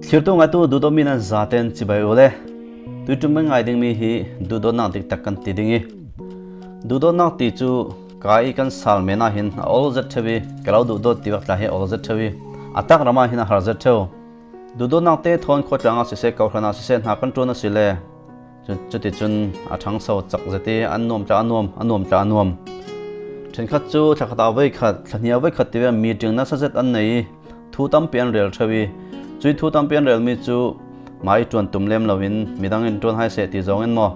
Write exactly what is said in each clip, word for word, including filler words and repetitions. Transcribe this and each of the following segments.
Thlirtu ngaitu duhdawtmi nan zaten chibai uh le. Tuiṭum kan ngai dingmi hi duhdawtnak diktak kan ti ding ih, duhdawtnak ti cu ka ih kan sal men ah hin a ol zet ṭheu ih, ka lo duhdawt ti vek tla hi a ol zet ṭheu ih, a tak ram ah hin a har zet ṭheu. Duhdawtnak te thawn khawtlang ah siseh, kawhhran ah siseh, hna kan ṭuan asile, cu-, cuticun a ṭhangso cak zet ih an nuam tla a nuam, a nuam tla a nuam. Ṭhenkhat cu thlakhat ah voikhat, thlahnih ah voikhat tivek meeting nasa zet an nei ih, thu tampi an rel ṭheu ih, cui thu tampi an relmi cu mah ih ṭuan tum lem loin midang in ṭuan hai seh ti zawng in maw,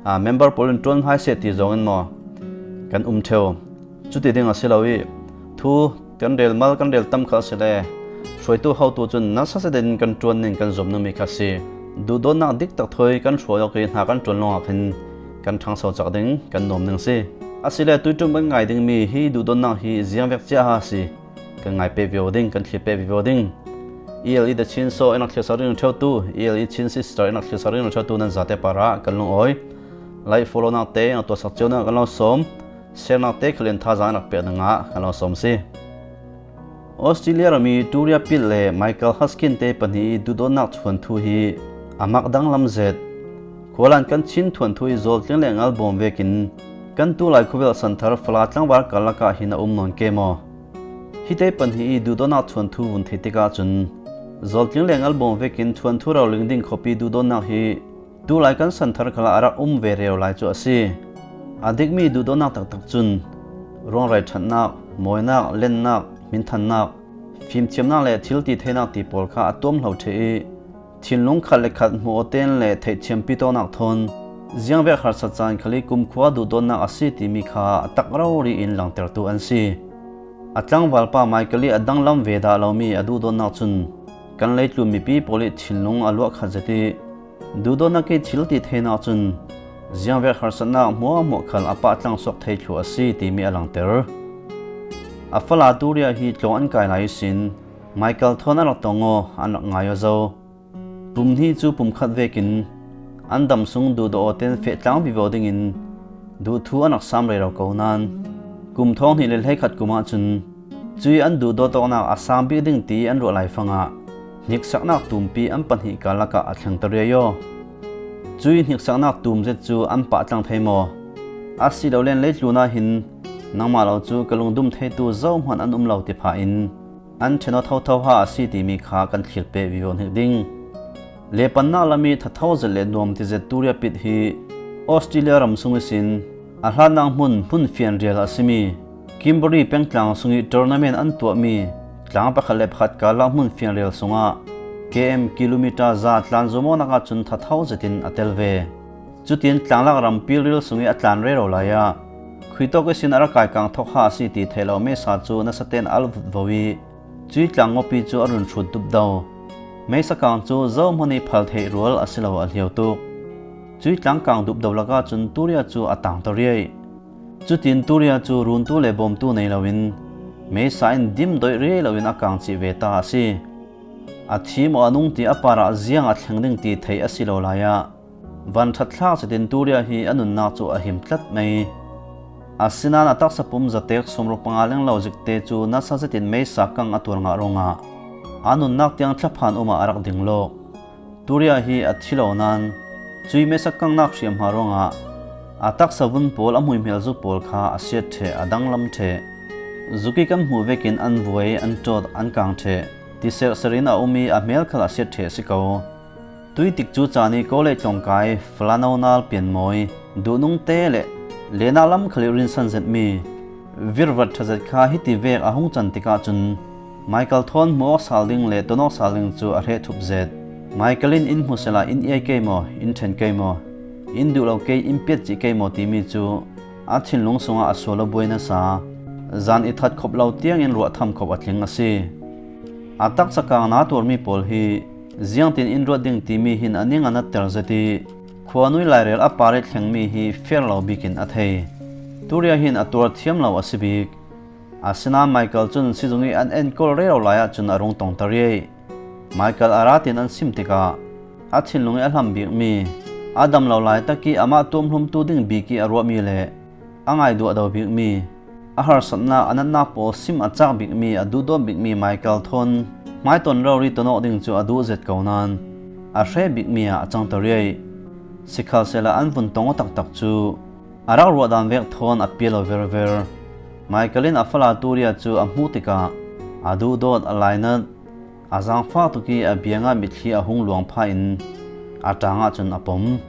aa, member pawl in ṭuan hai seh ti zawng in maw, kan um ṭheu. Cuti ding a si lo ih, thu kan rel mal, kan rel tam kha asile, hruaitu hotu cun nasa zetin kan ṭuan ning kan zuam ningmi kha a si. Duhdawtnak diktak thawi kan hruai awk ih hna kan ṭuan lawngah khin kan ṭhangso cak ding kan nuam ning a si. Asile tuiṭum kan ngai dingmi hi duhdawtnak hi ziangvek cia ha a si. Kan ngai peh vivo ding, kan thlir peh vivo ding. E L E The Chin Show in rak thlirsak ding ṭheutu, E L E Chin Sister in rak thlirsak ding ṭheutu nan zate parah kan lungawi. Like, follow nak te in rak tuahsak cio nak kan lo sawm. Share nak te khal in thazaang in rak pek dingah kan lo sawm si. Australia rami Turia Pitt le Michael Hoskin te pahnih ih duhdawtnak thuanthu hi a mak danglam zet. Khualan kan Chin thuanthu ih zawltling le ngalbawm vekin kan tulai khuavel santhar Fala tlangval karlak ah hin a um nawn ke maw? Hite pahnih ih duhdawtnak thuanthu vun theih tikah cun zawltling le ngalbawm vekin thuanthu roling ding khuapi duhdawtnak hi tulai kan santhar khalah a rak um ve rero lai cu a si. A dikmi duhdawtnak taktak cun ruangrai ṭhatnak, mawinak, lennak, hminthannak, fimthiamnak le thil ti theinak ti pawl kha a tuamhlo ṭheh ih, thinlung khat le khat hmuh awten le theihthiampi tawknak thawn ziangvek harsat caan khal ih kumkhua duhdawtnak a si timi kha a tak rori in langtertu an si. A tlangvalpa Michael ih a danglam ve dah lomi a duhdawtnak cun kan leitlun mipi pawl ih thinlung a luahkhat zet ih, duhdawtnak ih thil ti theinak cun ziangvek harsatnak hmuahhmuah khal a pahtlang suak thei thluh a si timi a langter. A fala Turia hi tlawng an kai lai ihsin Michael thawn an rak tong aw, an rak ngai aw zo. Pum hnih cu pum khat vekin an dam sung duhdawt awten feh tlang vivo dingin duhthu an rak sam rero ko nain, kum thawng hnih le hleikhat kum ahcun cui an duhdawt awknak a sam bik ding ti an ruah lai fangah hniksaknak tumpi an pahnih karlak ah a thlengter riai aw. Cui hniksaknak tum zet cu an pahtlang thei maw? Asilole leitlun ah hin nangmah lo cu ka lungdum theitu zohhmanh an um lo ti pah in, an ṭhen aw thotho ha a si timi kha kan thlir peh vivo hnik ding. Lepannak lam ih thatho zet le nuam ti zet Turia Pitt hi Australia ram sung ihsin a hlatnak hmun, hmun fianrial a simi Kimberley pengtlang sung ih tournament an tuahmi tlang pakhat le pakhat karlak hmun fianrial sungah K M kilometer za tlan zuam awknak ahcun thatho zetin a tel ve. Cutin tlanglak ram pilril sung ih a tlan rero lai ah khuitawk ihsin a rak kaikang thok ha a si ti theih lo meisa cu nasa tein a al vutvo ih cui tlang ngawpi cu a run hrut dupdo. Meisa kang cu zohhmanh ih phal theih rual a si lo a hlio tuk. Cui tlang kang dupdo lakah cun Turia cu a tangter riai. Cutin Turia cu runtu le bawmtu nei loin meisa in dim doih riai loin a kang cih ve ta a si. A thim aw a nung ti a parah ziang a thleng ding ti theih a si lo lai ah van ṭhatthlak zetin Turia hi a nunnak cu a him tlat mei. Asinain a taksa pum zatek sawmruk panga lenglo zikte cu nasa zetin meisa kang a tuar ngah ruangah a nunnak tiang thlaphan um ah a rak ding lawk. Turia hi a thi lo nain cui meisa kangnak hriamhma ruangah a taksa vun pawl a hmuihmel zuk pawl kha a siat ṭheh, a danglam ṭheh. Zuk ih kan hmuh vekin an vuai, an ṭawt, an kang ṭheh. Tiserhserh in a um ih a hmel khal a siat ṭheh a si ko. Tuitik cu caan ih college tlawngkai, fala nonal pianmawi, duhnungte le lehnak lam khal ih rinsan zetmi virvat ṭha zet kha hiti vek a hung can tikah cun Michael thawn hmuh awk sal ding le ton awk sal ding cu a hreh thup zet. Michael in in hmu sehla in iai kei maw, in ṭhen kei maw, in duh lo kei in piat cih kei maw timi cu a thinlung sungah a sual aw buai nasa. Zan i that khop lo tiangin ruah tham khop a tling a si. A taksa kang naa tuarmi pawl hi ziangtin in ruat ding timi hin a ning a natter zet ih khuanui lairel a par ih thlengmi hi fer lo bikin a thei. Turia hin a tuar thiam lo a si bik. Asinain Michael cun sizung ih an enkawl rero lai ahcun a rung tongter ih Michael a ratin an sim tikah a thinlung ih a hlam bikmi, a dam lo laitak ih amah tuamhlumtu ding bik ih a ruahmi le a ngaiduahdo bikmi, a harsatnak, a natnak pawl sim a cak bikmi, a duhdawt bikmi Michael thawn Hmai ton rori ton awk ding cu a duh zet ko nain a hre bikmi ah a cang ta riai. Sikhalsehla an vun tong aw taktak cu a rak ruah dan vek thawn a pia lo verver. Michael in a fala Turia cu a hmuh tikah a duhdawt, a lainat, a zaangfak tuk i a biangah mitthli a hung luang pha in a ṭang ah cun a pom.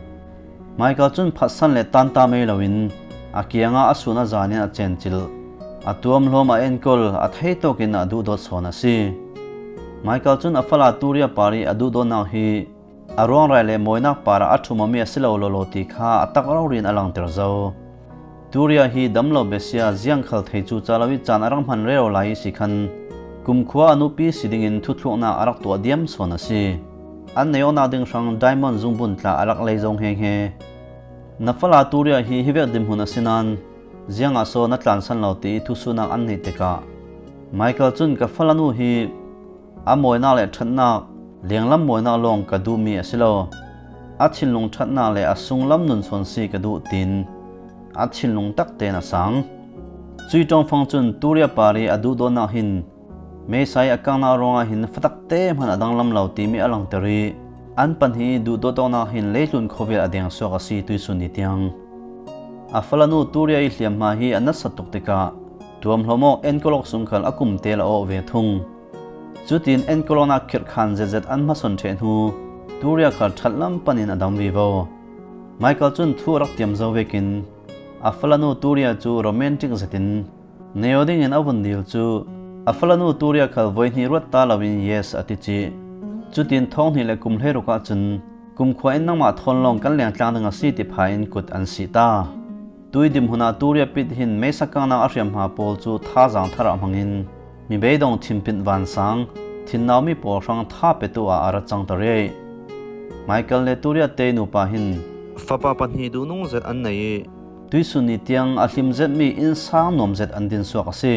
Michael cun phatsan le tanta mei loin a kiangah a sun a zan in a cencilh. A tuamhlawm, a enkawl, a theitawk in a duhdawt sawn a si. Michael cun a fala Turia par i a duhdawtnak hi a ruangrai le mawinak parah a ṭhum awmi a si lo lawlaw ti kha a tak rori in a langter zo. Turia hi dam lo besia, ziang khal thei cu ca lo i caan a rak hman rero lai ihsi khan kumkhua a nupi si dingin thuthluknak a rak tuah diam sawn a si. An nei awknak ding hrang diamond zungbun tla a rak lei zo hngehnge. Na fala Turia hi hivek dinhmun a si nain ziangah so na tlansan lo ti i thusuhnak an neih tikah Michael cun ka falanu hi a mawinak le ṭhatnak, lenglam mawinak lawng ka duhmi a si lo. A thinlung ṭhatnak le a sunglam nun sawn si ka duh, tiin a thinlung tak tein a sang. Cui ṭongfang cun Turia par i a duhdawtnak hin meisa i a kangnak ruangah hin fatak te hmanh a danglam lo timi a langter i an pahnih i duhdawt awknak hin leitlun khuavel a deng suak a si tuisun ni tiang. A falanu Turia i hliamhma hi a natsak tuk tikah tuamhlawm awk, enkawl awk sung khal a kum tel a awh ve thung. Cutin enkawl awknak khirhkhan zetzet an hmasawn ṭheh hnu Turia khal ṭhatlam panin a dam vivo. Michael cun thu a rak tiam zo vekin a falanu Turia cu romantic zetin nei aw dingin a vun dil cu a falanu Turia khal voihnih ruat ta loin yes a ti cih. Cutin thawng hnih le kum hleiruk ahcun kumkhua in nangmah thawn lawng kan lengtlang ding a si ti pha in kut an sih ta. Tui dinhmun ah Turia Pit hin meisa kangnak a hriamhma pawl cu thazaang thar ah hmangin mi beidong thimpit vansang, thinnaumi pawl hrang tha petu ah a rak cang ta riai. Michael le Turia te nupa hin fapa pahnih duhnung zet an nei i tuisun ni tiang a hlim zetmi innsang nuam zet an din suak a si.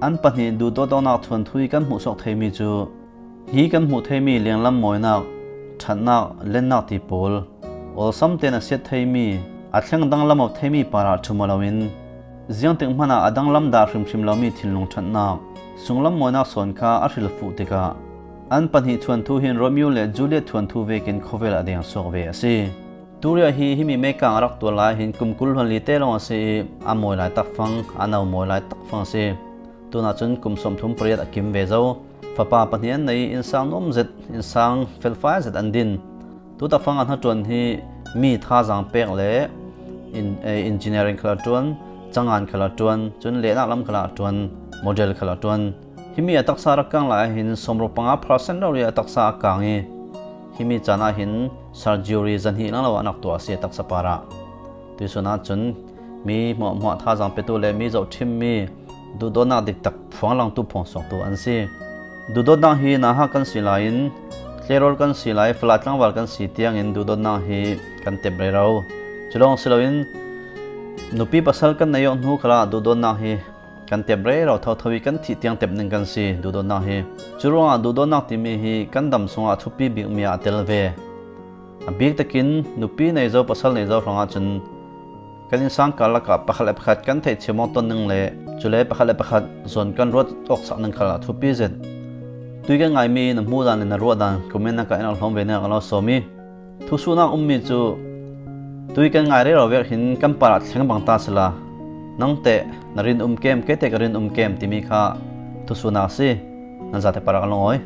An pahnih duhdawt awknak thuanthu i kan hmuhsuak theimi cu hi kan hmuh theimi lenglam mawinak, ṭhatnak, lennak ti pawl awlsam tein a siat theimi, a thleng danglam awk theimi parah ṭhum aw loin ziangtik hmanh ah a danglam dah hrimhrim lomi thinlung ṭhatnak, sunglam mawinak sawn kha a hril fuh tikah an pahnih thuanthu hin Romeo le Juliet thuanthu vekin khuavel a deng suak ve a si. Turia hi himi meikang a rak tuah lai hin kum kul hluan li te lawng a si i a mawi lai takfang, a no mawi lai takfang a si. Tunah cun kum sawmthum pariat a kim ve zo. Fapa pahnih an nei i innsang nuam zet, innsang felfai zet an din. Tu takfang a hnaṭuan hi mi thazaang pek le in, eh, engineering khal a ṭuan, cangan khal a ṭuan, cun lehnak lam khal a ṭuan, model khal a ṭuan. Himi a taksa rak kang lai ah hin sawmruk panga percent rori a taksa a kang i himi caan ah hin surgery zahnih lang lo an rak tuah a si a taksa parah. Tuisun ah cun mi hmuahhmuah thazaang petu le mi zohṭhimmi duhdawtnak diktak phuang langtu phuang suaktu an si. Duhdawtnak hi nauhak kan si lai in, tleirawl kan si lai, falam tlangval kan si tiangin duhdawtnak hi kan tep rero. Cu lawng si loin nupi pasal kan nei awk hnu khalah duhdawtnak hi kan tep rero thotho i kan thih tiang tep ning kan si duhdawtnak hi. Cu ruangah duhdawtnak timi hi kan dam sungah a thupi bikmi ah a tel ve. A bik takin nupi nei zo, pasal nei zo hrangah cun kan innsang karlak ah pakhat le pakhat kan theihthiam awk ton ning le cule pakhat le pakhat zawn kan ruat awksak ning khal a thupi zet. Tui kan ngaimi na hmuh dan le na ruah dan comment ah in rak hlawm ve ning a ka lo sawm i, thusuhnak ummi cu tui kan ngai rero vek hin kan parah thleng bang ta sila, nangteh na rin um kem, keiteh ka rin um kem timi kha thusuhnak a si. Nan zate parah ka lungawi.